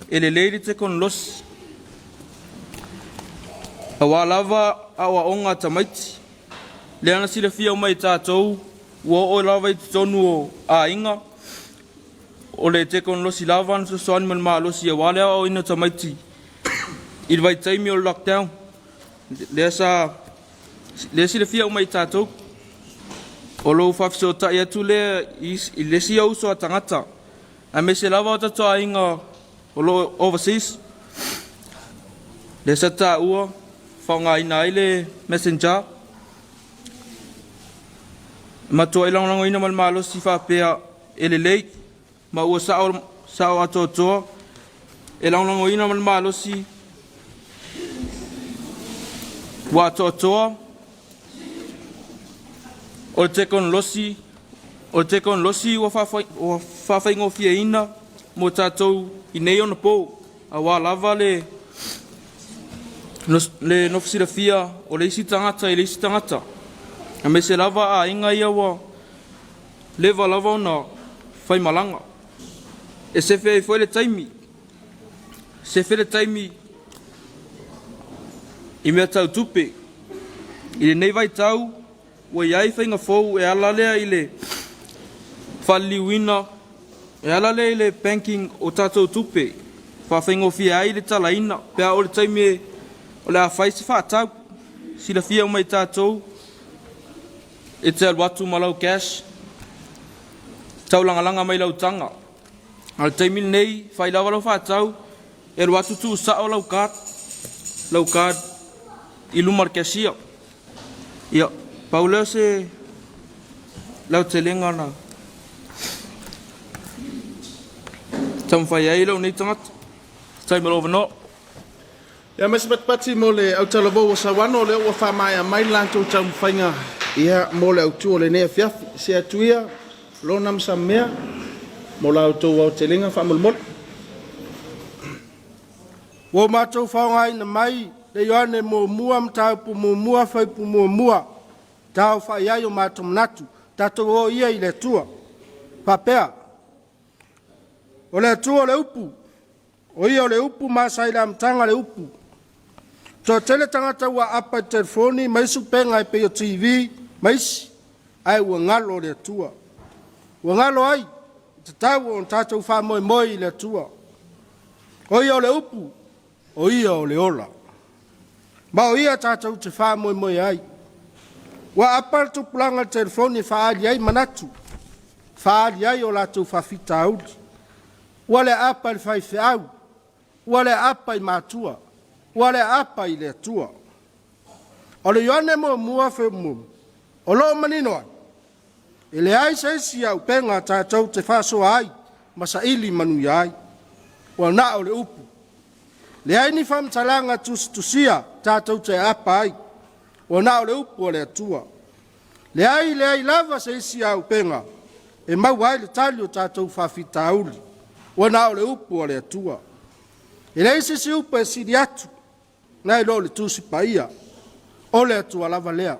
E lelei le tekonolosi aua lava aoaoga a tamaiti, lea na silafia uma e tatou ua oo lava i totonu o aiga, o le tekonolosi lava na fesoasoani ma le malosi aua le aoaoina o tamaiti i le vaitaimi o le lockdown, lea sa lea silafia uma e tatou. O lou faafesootai atu lea i le isi uso a tagata aemaise lava o tatou aiga o lo o overseas, lea sa taua faaaogaina ai le messenger. E matuai lagolagoina ma le malosi faapea e lelei ma ua sao, sao atoatoa e lagolagoina ma le malosi ua atoatoa O le tekonolosi, o le tekonolosi ua faafaigofieina mo tatou i nei ona po, aua lava le le nofo silafia o le isi tagata i le isi tagata, aemaise lava aiga ia ua leva lava ona faimalaga. E sefe ai foi le taimi, sefe le taimi i mea tau tupe. I lenei vaitau, ua i ai faiga fou e ala lea i le Faaliliuina, e ala lea i le banking o tatou tupe, e faafaigofie ai le talaina pe a oo i le taimi o le a fai se faatau. Silafia uma e tatou, e te alu atu ma lau cash, taulagalaga mai lau taga. A o le taimi lenei, fai lava lau faatau, e alu atu tuusao lau card, lau card i luma o le cashier. Ia, pau lea o se laotelega na taumafai ai lou nei tagata. Faafetai mo lou avanoa. Ia ma se patipati mo le autalavou o Sauano, lea ua faamaea mai le latou taumafaiga ia mo le autu o lenei afiafi. Se atu ia lona ma Samea mo la outou aotelega faamolemole. Ua matou faaaogaina mai le Ioane muamua mataupu muamua fuaiupu muamua taaofai ai o matou manatu, tatou o ia i le Atua. Faapea, o le Atua o le upu, o ia o le upu ma sa i le amataga le upu. Toatele tagata ua aapa i telefoni ma isi upega e pei o TV ma isi, ae ua galo le Atua. Ua galo ai, e tatau ona tatou faamoemoe i le Atua. O ia o le upu, o ia o le ola. Ma o ia tatou te faamoemoe ai. Ua aapa le tupulaga i le telefoni e faaali ai manatu, faaali ai o latou faafitauli. Ua le aapa i le faifeau, ua le aapa i matua, ua le aapa i le Atua. O le Ioane muamua fuaiupu o lo o manino ai, e leai se isi auupega tatou te faasoa ai ma saili manuia ai. Ua na o le upu. Leai ni faamatalaga tusitusia tatou te aapa ai. Ua na o le upu a le Atua. Leai, leai lava se isi auupega e maua ai le tali o tatou faafitauli. Ua na o le upu a le Atua. E leai se isi upu e sili atu nai lo le Tusi Paia. O le Atua lava lea.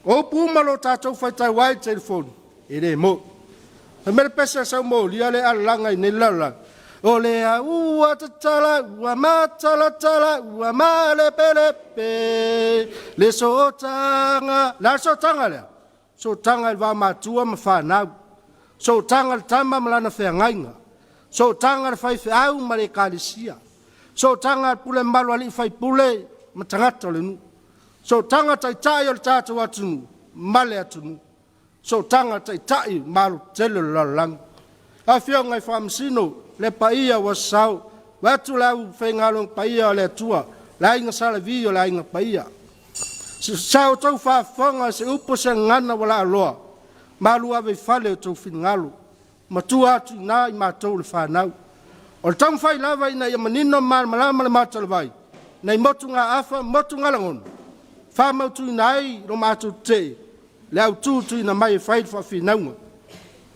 O upu uma o lo o tatou faitau ai i telefoni, e le moni. Fai mai le pese a Saumolia le alalaga i nei lalolagi. O le a ua tatala ua matalatala ua malepelepe le sootaga. Le a le sootaga lea? Sootaga i le va matua ma fanau. Sootaga le tama ma lana feagaiga. Sootaga le faifeau ma le ekalesia. Sootaga le pule mamalu a alii faipule ma tagata o le nuu. Sootaga taitai o le tatou atunuu ma le atunuu. Sootaga taitai malo tele o le lalolagi. Afioga i Faamasino, le paia ua sasao, vaeatu le aufaigaluega paia o le Atua, le Aiga Sa Levi o le Aiga Paia. Sa outou faafofoga se upu o se gagana ua laaloa, malu ave i fale o outou finagalo, matua atu i ina i matou le fanau. O le taumafai lava ina ia manino ma malamalama le matalawai, nai motugaafa ma motugalagona, faamautuina ai lo matou tetee, le autu tuuina mai e fai le faafinauga.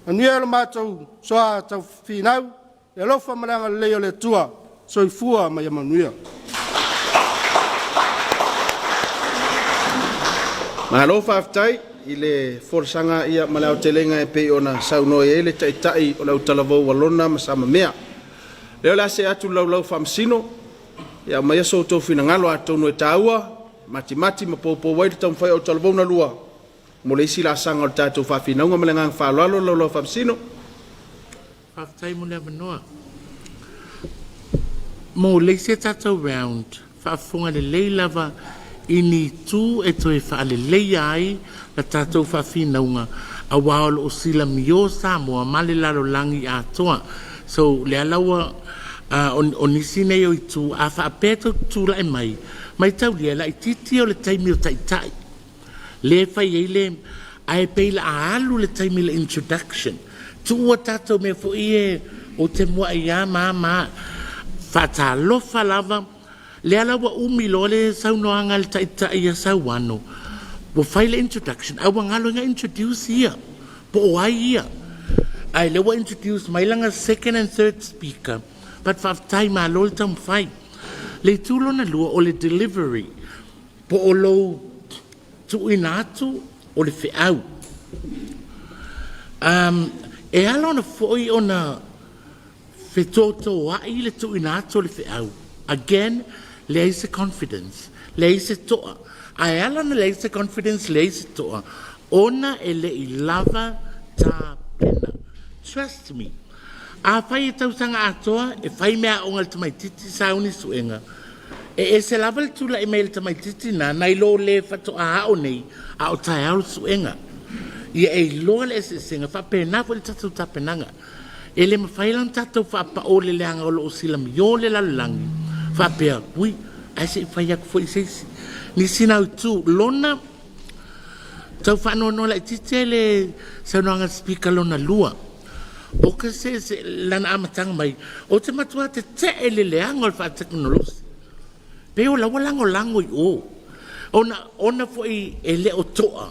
Manuia lo matou soa taufinau, le alofa ma le agalelei o le Atua. Soifua ma ia manuia. Malo faafetai i le folasaga ia ma le aotelega e pei ona saunoa i ai le Taitai o le Autalavou a Lona ma Samamea. Lea o le a see atu le Laulau Faamasino ia aumaia so outou finagalo atonu e taua, matimati ma poupou ai le taumafai o Autalavou na lua mo le isi laasaga o le tatou faafinauga ma le agaga faaaloalo le Laulau Faamasino. Faafetai mo le avanoa. Mo le isi a tatou round, faafofoga lelei lava i ni itu e toe faaleleia ai la tatou faafinauga aua o lo o silamio Samoa ma le lalolagi atoa. So, lea la ua o nisi nei o itu a faapea tou te tulai mai, maitaulia e laitiiti o le taimi o taitai lea e fai ai le ae pei la a alu le taimi i le introduction. Tuua tatou mea foi ia ou te muai lava ma a ma a. Faatalofa lava, lea la ua umi loa le saunoaga a le Taitai ia Sauano, ua fai le introduction ae ua galo ai na introduce ia po o ai ia. Ae lea ua introduce mai lana second and third speaker but faafetai malo le taumafai. Le itu lona lua o le delivery po o lou tuuina atu o le feau. E ala ona foi ona fetotoai le tuuina atu o le feau. Again, leai se confidence, leai se toa. Ae ala ona leai se confidence, leai se toa, ona e le i lava tapena. tapena. Trust me. Afai e tausaga atoa e fai meaaoga a le tamaitiiti sauni suega, e ese lava le tulai mai o le tamaitiiti na nai lo le faatoa ao nei a o taeao le suega. Ia e iloa le eseesega, faapena foi le tatou tapenaga. E le mafai la ona tatou faapao le leaga o lo o silamio le lalolagi faapea, ui, ae se i fai atu foi se isi. Nisi na itu, lona tau faanoanoa laitiiti le saunoaga a le Speaker lona lua. O ka se, se lana amataga mai, ou te matua tete'e i le leaga o le faatekonolosi. Pei o la ua lagolago i o. Ona, ona foi e le o to'a,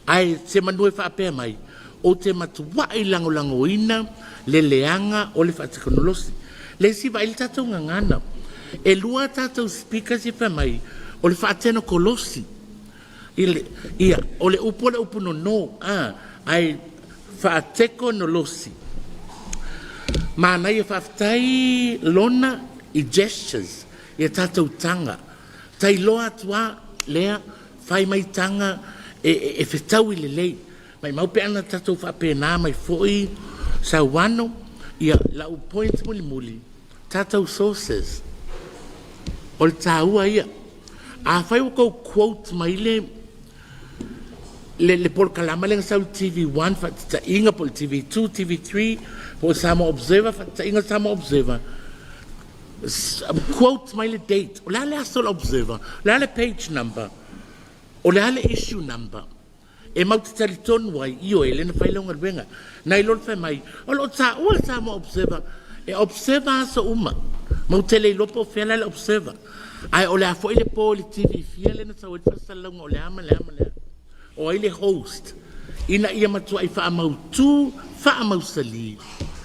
ae semanu e faapea mai, ou te matua'i lagolagoina le leaga o le faatekonolosi. Le isi vaai le tatou gagana. E lua tatou speakers ia fai mai, o le faatenokolosi. Ia, o le upu o le upu nono, a, ae faatekonolosi. Manaia, faafetai Lona i gestures, ia tatou taga. Tailoa atu lava lea, fai mai taga e fetaui lelei. Maimau pe ana tatou faapena mai foi Sauano. Ia, lau point mulimuli, tatou sources. O le taua ia. Afai ua tou quote mai le le polokalama lea na sau i le TV1 faataitaiga po o le TV2, TV3 po o Samoa Observer faataitaiga Samoa Observer, quote mai le date. O le a le aso o le Observer? O le a le page number? O le a le issue number? E mau te talitonu ai, ioe, le na fai lau galuega. Nai lo le fai mai, o lo o taua le Samoa Observer, e observe aso uma. Mau te le iloa po o fea la le Observer. Ae o le a foi le po i le TV fia lea na sau ai le faasalalauga o le a ma le a ma le a. O ai le host? Ina ia matuai faamautu, faamausali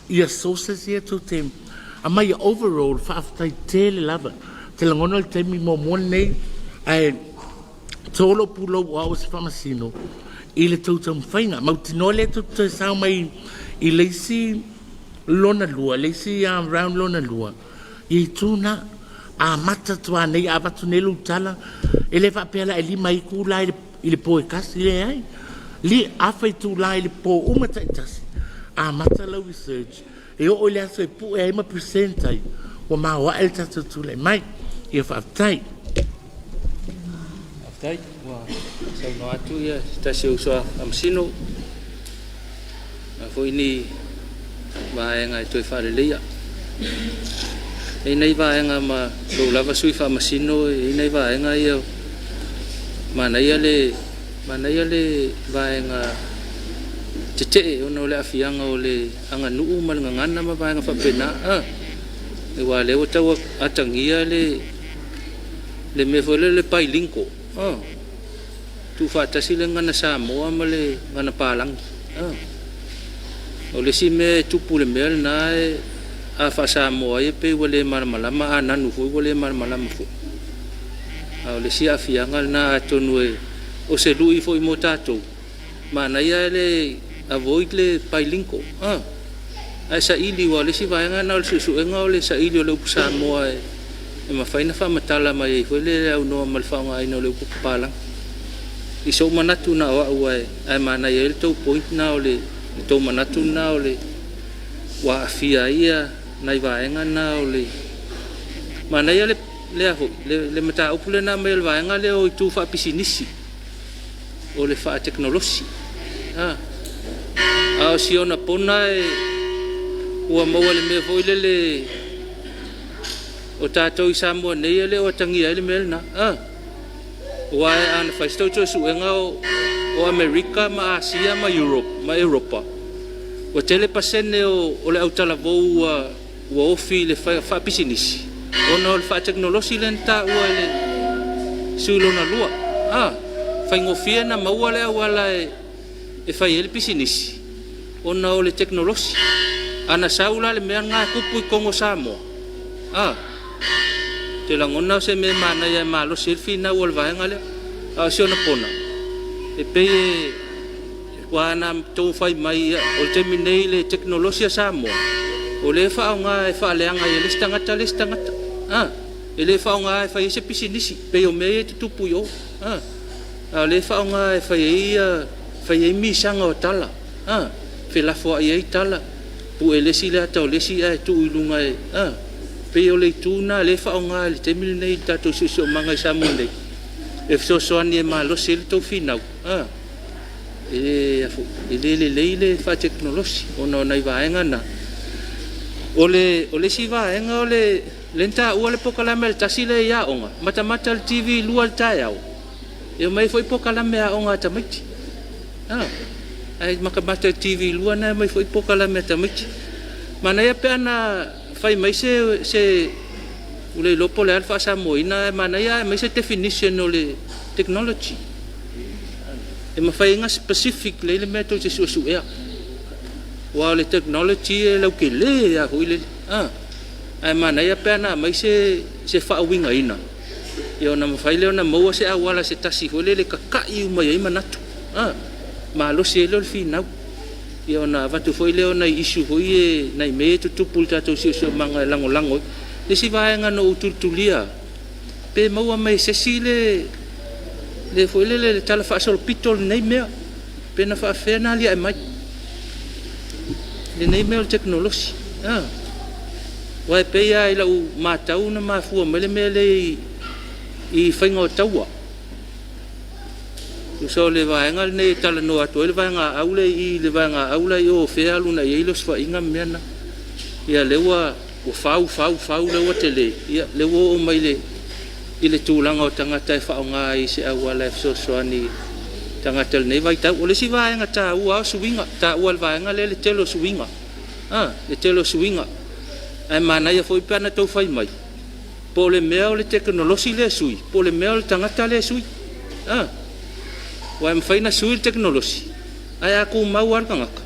ia sources ia tou te aumai overall faafetai tele lava. Te lagona o le taimi muamua lenei ae tolo pulou o au o se faamasino i le tou taumafaiga. Mautinoa lea tou te toe sao mai i le isi lona lua, le isi round lona lua, i itu na. Amata atu lava nei, a avatu nei lou tala, e le faapea la e 5 itula i le po e tasi, leai. Li, afa itula i le po uma taitasi, amata lau research, e oo i le aso e pue ai ma present ai, ua maoae le tatou tulai mai. Ia faafetai. Faafetai ua saunoa atu ia se tasi o uso a Faamasino a foi ni vaega e toe faaleleia. E i ai nai vaega ma lou lava sui Faamasino, e i ai nai vaega ia manaia le manaia le vaega tetee ona o le aafiaga o le aganuu ma le gagana ma vaega faapena. A aua o lea ua tau atagia le le mea foi lea le bilingual, a tuufaatasi le gagana Samoa ma le gagana Palagi. A o le isi mea e tupu i le mea lena e a faa-Samoa ai e pei ua le malamalama, a nanu foi ua le malamalama foi. A o le isi aafiaga lena atonu e o se lui foi mo tatou, manaia le avoid le bilingual, a ae saili aua o le isi vaega lena o le suesuega o le saili o le upu Samoa e mafai ona faamatala mai ai foi le aunoa ma le faaaogaina o le upu papalagi. I sou manatu na o au ae manaia ai le tou point na o le tou manatu na o le ua aafia ai ia nai vaega na o le manaia le lea foi le mataupu lena mai o le vaega lea o itu faapisinisi o le faatekonolosi. A o si ona pona e ua maua i le mea foi lele o tatou i Samoa nei e le o atagia ai le mea lena. A aua ana fai se tou suesuega o Amerika ma Asia ma Europe ma Europa, ua tele pasene o le autalavou ua ofi i le faapisinisi ona o le faatekonolosi lea na taua e le sui lona lua. A faigofie na maua le auala e fai ai le pisinisi ona o le tekonolosi. Ana sau la le mea lena e tupu i totonu o Samoa, a te lagona o se mea manaia e malosi ai le finau o le vaega lea. A o si ona pona e pei e ua ana tou fai mai o le taimi nei le tekonolosi a Samoa o lea e faaaoga e faaleaga ai e le isi tagata le isi tagata. A e le faaaoga e fai ai se pisinisi pei o mea ia e tutupu i o. A o lea e faaaoga e fai ai misaga o tala. A felafoai ai tala, pue le isi le ata o le isi ae tuu i luga e, a, pei o le itu lena lea e faaaoga i le taimi lenei i le tatou siosiomaga i Samoa nei, e fesoasoani e malosi ai le tou finau, a, e, e le lelei le faatekonolosi ona o nai vaega na. O le, o le isi vaega o le, lea na taua le polokalame a le tasi lea i aoga, matamata i le TV 2 i le taeao, e omai ai foi polokalame a aoga a tamaiti. A, ae matamata i le TV 2 na e omai foi polokalame a tamaiti. Manaia pe ana fai mai se, se ua le iloa po o le a le faa-Samoaina, ae manaia ae aumai se definition o le technology. E mafai ai ona specific lelei le mea tou te suesuea. Aua o le technology e lautele lava foi lele. A, ae manaia pe ana aumai se, se faauigaina, ia ona mafai lea ona maua se auala se tasi foi lele e tata'i uma i ai manatu. A, malosi ai lea o le finau. Ia ona avatu foi lea o nai issue foi ia, nai mea ia e tutupu i le tatou siosiomaga e lagolago ai. Le isi vaega na ou tulitulia, pe maua mai e se isi le, le foi lele, le tala faasolopito o lenei mea, pe na faafefea ona aliae mai lenei mea o le tekonolosi. A, aua e pei lava i lau matau na mafua mai le mea lea i faiga o taua. Tusa o le vaega lenei e talanoa atu ai le vaega au lea i i le vaega au la i o o fea e alu agai i ai le osofaiga ma mea na. Ia lea ua ua fau fau fau lea ua tele, ia lea ua oo mai i le i le tulaga o tagata e faaaoga ai i se auala e fesoasoani i tagata i lenei vaitau. O le isi vaega taua lava o suiga, taua e le vaega lea le tele o suiga, a, le tele o suiga. Ae manaia foi pe ana tau fai mai, po o le mea o le tekonolosi lea e sui, po o le mea o le tagata lea e sui. A, aua e mafai ona sui le tekonolosi, ae a tumau lava le tagata,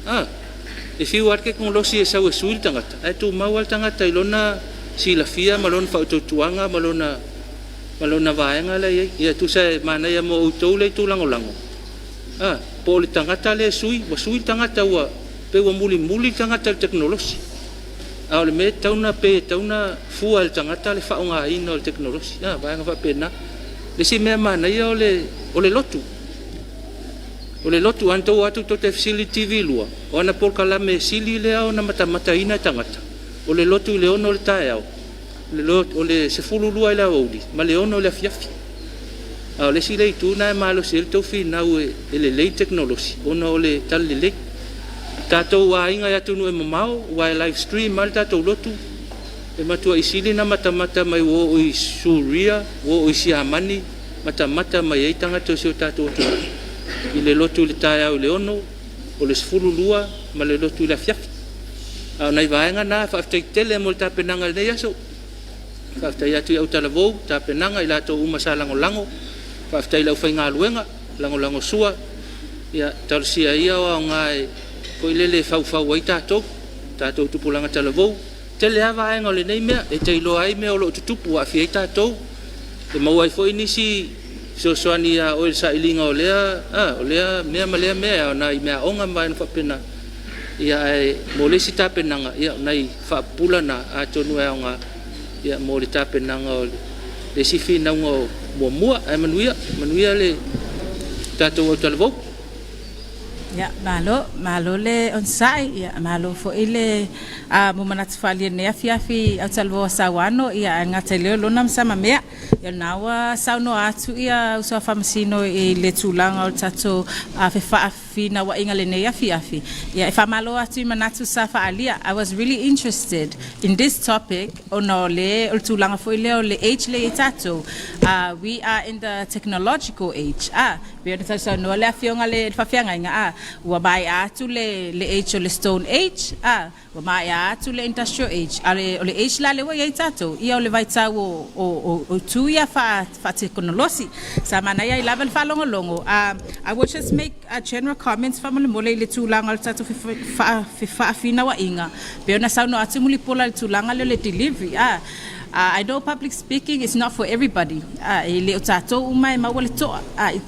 a, e fiu lava le tekonolosi e sau e sui le tagata, ae tumau lava le tagata i lona silafia ma lona faautuatuaga ma lona, ma lona vaega la e i ai. Ia tusa e manaia mo outou lea itu lagolago, a, po o le tagata lea e sui, ua sui le tagata ua, pei ua mulimuli le tagata i le tekonolosi. A o le mea e tatau ona, pei e tatau ona fua e le tagata le faaaogaina o le tekonolosi, a, vaega faapena. Le isi mea manaia o le, o le lotu. O le lotu, a na tou o atu tou te fesili i le TV 2, o ana polokalame e sili lea ona matamataina e tagata, o le lotu i le 6 i le taeao, o le 12 i le aoauli ma le 6 i le afiafi. A o le isi lea itu lena e malosi ai le tou finau e lelei le tekonolosi ona o le talalelei. Tatou aiga i atunuu e mamao, ua e live stream lava le tatou lotu, e matuai sili ona matamata mai ua oo i Suria, ua oo i Siamani, matamata mai ai tagata o si o tatou atunuu i le lotu i le taeao i le 6, o le 12 ma le lotu i le afiafi. A o nai vaega na, faafetai tele mo le tapenaga i lenei aso. Faafetai atu i autalavou, tapenaga, i latou uma sa lagolago. Faafetai i le aufaigaluega, lagolago sua. Ia, talosia ia o aoga e foi lele e faufau ai tatou, tatou tupulaga talavou. Tele lava vaega o lenei mea e te iloa ai mea o lo o tutupu ua aafia ai tatou, e maua ai foi nisi fesoasoani ia oe i le sailiga o lea, a, o lea mea ma lea mea, o nai meaaoga ma vaega faapena. Ia, ae mo le isi tapenaga, ia, o nai faapupula na, atonu e aoga, ia, mo le tapenaga o le isi finauga o muamua. Ae manuia, manuia le tatou autalavou. Ia, malo, malo le onosai, ia, malo foi le a mo manatu faaalia i lenei afiafi Aotaluvou Sauano, ia, ae gata i lea o lona ma Samamea. Ia, o lena ua saunoa atu ia uso a Faamasino i le tulaga o le tatou fefinauaiga i lenei afiafi. Ia, e faamalo atu i manatu sa faaalia. I was really interested in this topic ona o le, o le tulaga foi lea o le age lea i ai tatou, we are in the technological age, a. Pei ona sausaunoa le Afioga le Faafeagaiga, a, ua maea atu le, le age o le Stone Age, a, ua maea atu le Industrial Age, a o le, o le age la lea ua i ai tatou, ia o le vaitau o, o, o, o itu ia faa, faatekonolosi. Sa manaia ai lava le faalogologo. A, I will just make a general comments faamolemole i le tulaga o le tatou fefaafefinauaiga, pei ona saunoa atu Mulipola i le tulaga lea o le delivery, a, I know public speaking is not for everybody, e le o tatou uma e maua le toa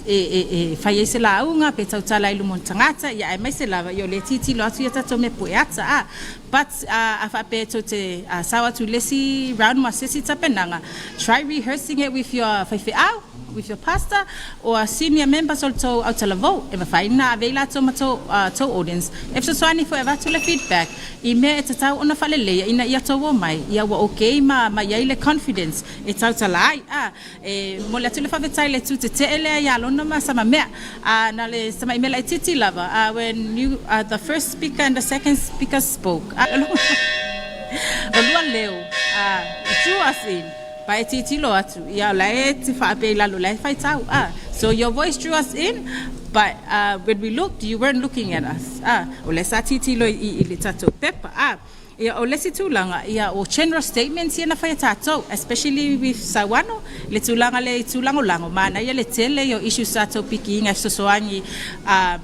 e fai ai se lauga pe tautala ai i luma o ni tagata, ia aemaise lava ia o lea e tilotilo atu ia tatou mea pue ata. But a faapea tou te sao atu i le isi round ma se isi tapenaga, try rehearsing it with your faifeau. with your pastor or senior members o le tou autalavou e mafai ona ave ai latou ma tou tou audience e fesoasoani foi e avatu le feedback i mea e tatau ona faaleleia ina ia tou omai ia ua okay ma ma iai le confidence e tautala ai a e momoli atu le faafetai i le tu tetee lea ia Lona ma Samamea a na le tamai mea laitiiti lava a when you the first speaker and the second speaker spoke a o lua leo a it drew us in Pa e tilotilo atu, ia o la e te faapea i lalo, o la e faitau, ah. So your voice drew us in, but uh, when we looked, you weren't looking at us. Ah, o lea sa tilotilo i, i, i le tatou pepa. Ah, ia o le isi tulaga, ia o general statements ia na fai e tatou, especially with Sauano, le tulaga lea i tūlagolago, manaia le tele ia o issues sa tou pikiina e fesoasoani um,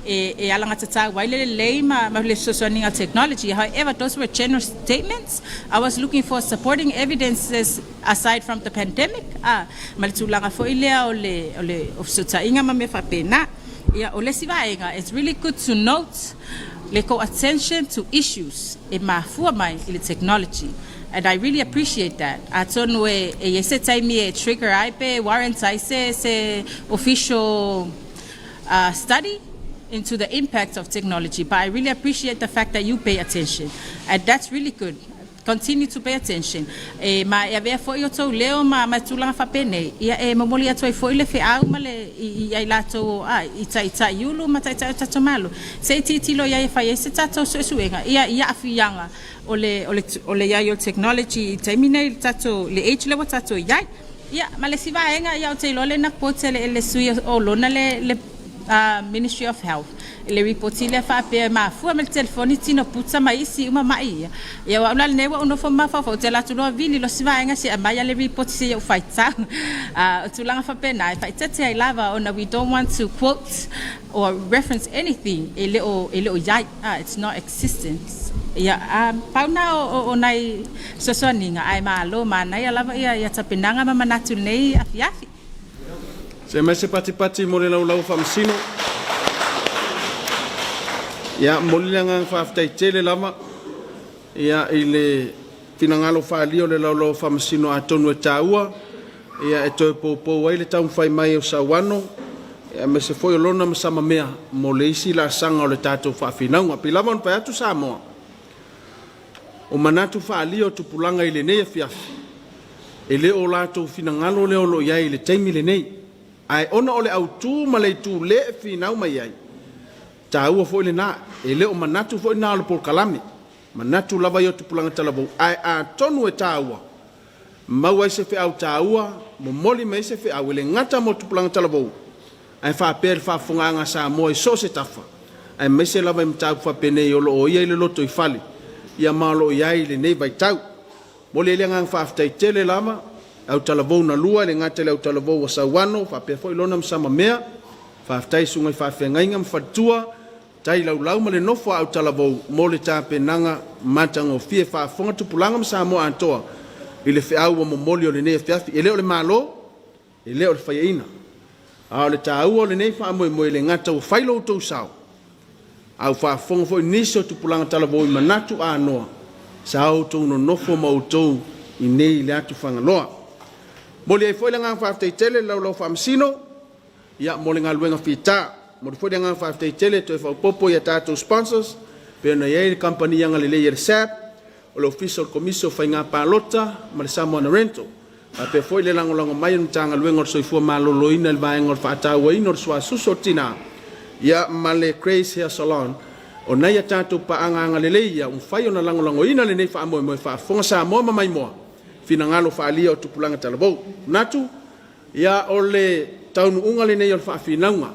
e, e alagatatau ai le lelei ma, ma le fesoasoaniga o technology. However, those were general statements. I was looking for supporting evidences aside from the pandemic, ah, ma le tulaga foi lea o le, o le o fesootaiga ma mea faapena. Ia, o le isi vaega, it's really good to note le kou attention to issues e mafua mai i le technology. And I really appreciate that. Atonu e, e i ai se taimi e trigger ai pe warrant ai se, se official study into the impact of technology but I really appreciate the fact that you pay attention and that's really good continue to pay attention e ma e avea foi o tou leo ma ma tulaga faapenei ia e momoli atu ai foi le feau ma le i, i ai latou a i taitai ulu ma taitai o tatou malo se i tilotilo i ai e fai ai se tatou suesuega ia i aafiaga o le o le o le iai o le technology i taimi nei le tatou le age lea ua tatou i ai. Ia, ma le isi vaega, ia, ou te iloa lena quote e le sui o lona le, le Ministry of Health, i le ripoti lea faapea e mafua mai le telefoni tino puta ma isi uma mai ia. Ia, o au la lenei ua ou nofo ma mafaufau, ou te alu atu loa vili loa si vaega se i aumai le ripoti se i ou faitau. O tulaga faapena e faaeteete ai lava ona we don't want to quote or reference anything e le o, e le o i ai, it's not existent. Ia, pau na o, o, o nai fesoasoaniga, ae malo, manaia lava ia, ia tapenaga ma manatu i lenei afiafi. Se mai se patipati mo le laulau faamasino. Ia, momoli le agaga faafetai tele lava ia i le finagalo faaalia o le laulau faamasino atonu e taua ia e toe poupou ai le taumafai mai o Sauano aemaise foi o lona ma Samamea mo le isi laasaga o le tatou faafinauga. Pei lava ona fai atu Samoa, o manatu faaalia o tupulaga i lenei afiafi, e le o latou finagalo lea o lo o i ai i le taimi lenei, ae ona o le autu ma le itu le e finau mai ai, taua foi lena, e le o manatu foi lena o le polokalame, manatu lava ia o tupulaga talavou, ae atonu e taua, maua ai se feau taua, momoli mai ai se feau e le gata mo tupulaga talavou, ae faapea i le faafofogaaga a Samoa i so o se tafa, aemaise lava i mataupu faapenei o lo o ia i le lotoifale, ia ma o lo o i ai i lenei vaitau. Momoli ai le agaga faafetai tele lava i autalavou na lua, e le gata i le autalavou a Sauano, faapea foi Lona ma Samamea. Faafetai i susuga i faafeagaiga ma faletua, Tai laulau ma le nofo a Autalavou mo le tapenaga matagofie faafofoga tupulaga ma Samoa atoa i le feau ua momoli o lenei afiafi. E le o le Malo, e le o le faiaina. A o le taua o lenei faamoemoe e le gata ua fai lo outou sao, a ua faafofoga foi nisi o tupulaga talavou i manatu anoa sa outou nonofo ma outou i nei i le atu Fagaloa. Momoli ai foi le agaga faafetai tele i le laulau faamasino, Ia, mo le galuega fita. Momoli foi le agaga faafetai tele e toe faaopoopo i a tatou sponsors, pei ona i ai le kamupani agalelei a le SAB, o le Ofisa o le Komisi o Faiga Palota ma le Samoana Rental. Faapea foi le lagolago mai a le Matagaluega o le Soifua Maloloina i le vaega o le faatauaina o le suasusu o tina, ia ma le Grace Hair Salon. O nai a tatou paaga agalelei ia ua mafai ona lagolagoina lenei faamoemoe faafofoga Samoa ma maimoa finagalo faaalia o tupulaga talavou. Manatu, Ia, o le taunuuga lenei o le faafinauga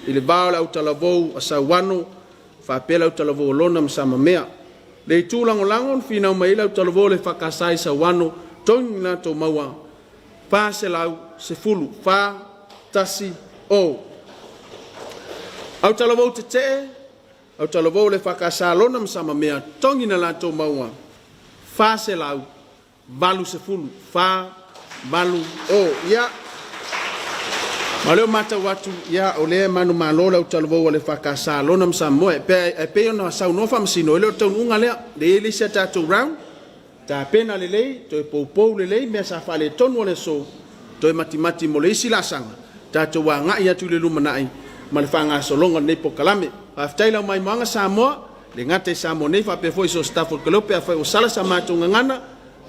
i le va o le autalavou a Sauano faapea le autalavou a Lona ma Samamea. Le itu lagolago na finau mai ai le autalavou o le EFKS i Sauano, togi latou maua 410, fa, tasi, o. Autalavou tetee, autalavou o le EFKS a Lona ma Samamea, togi na latou maua 400. 80, fa, valu, o. Ia, ma o lea ua matau atu, ia, o lea e manumalo le autalavou a le EFKS a Lona ma Samoa. E pei, e pei ona saunoa Faamasino, e le o le taunuuga lea. Lea e i ai le isi a tatou round, tapena lelei, toe poupou lelei mea sa faaletonu o le aso. Toe matimati mo le isi laasaga, tatou agai atu i le lumanai ma le faagasologa o lenei polokalame. Faafetai lau maimoaga Samoa, le gata i Samoa nei faapea foi so o se tafa o le kaleope afai ua sala sa matou gagana,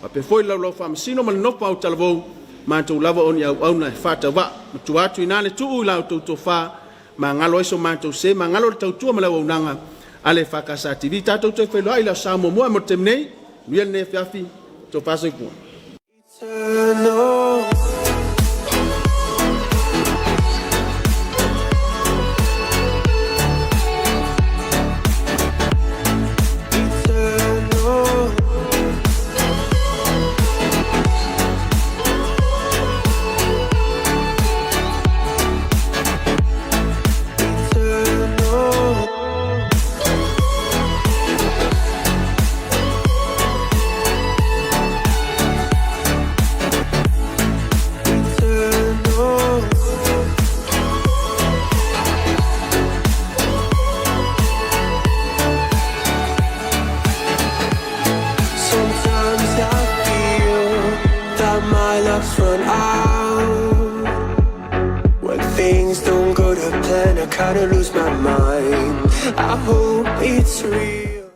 faapea foi le laulau faamasino ma le nofo autalavou, matou lava o ni auauna e faatauvaa. Matua atu ina le tuu i la outou tofa, magalo ai so matou se, magalo le tautua ma le auaunaga a le EFKS TV. Tatou toe feiloai i le Aso Sa muamua mo le taimi nei, manuia lenei afiafi, tofa soifua. Eternal. Eternal. Eternal. Eternal. Sometimes I feel that my luck's run out. When things don't go to plan, I kinda lose my mind. I hope it's real.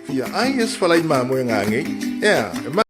Fia ai e se falai mamoe ngāngei, ea, e.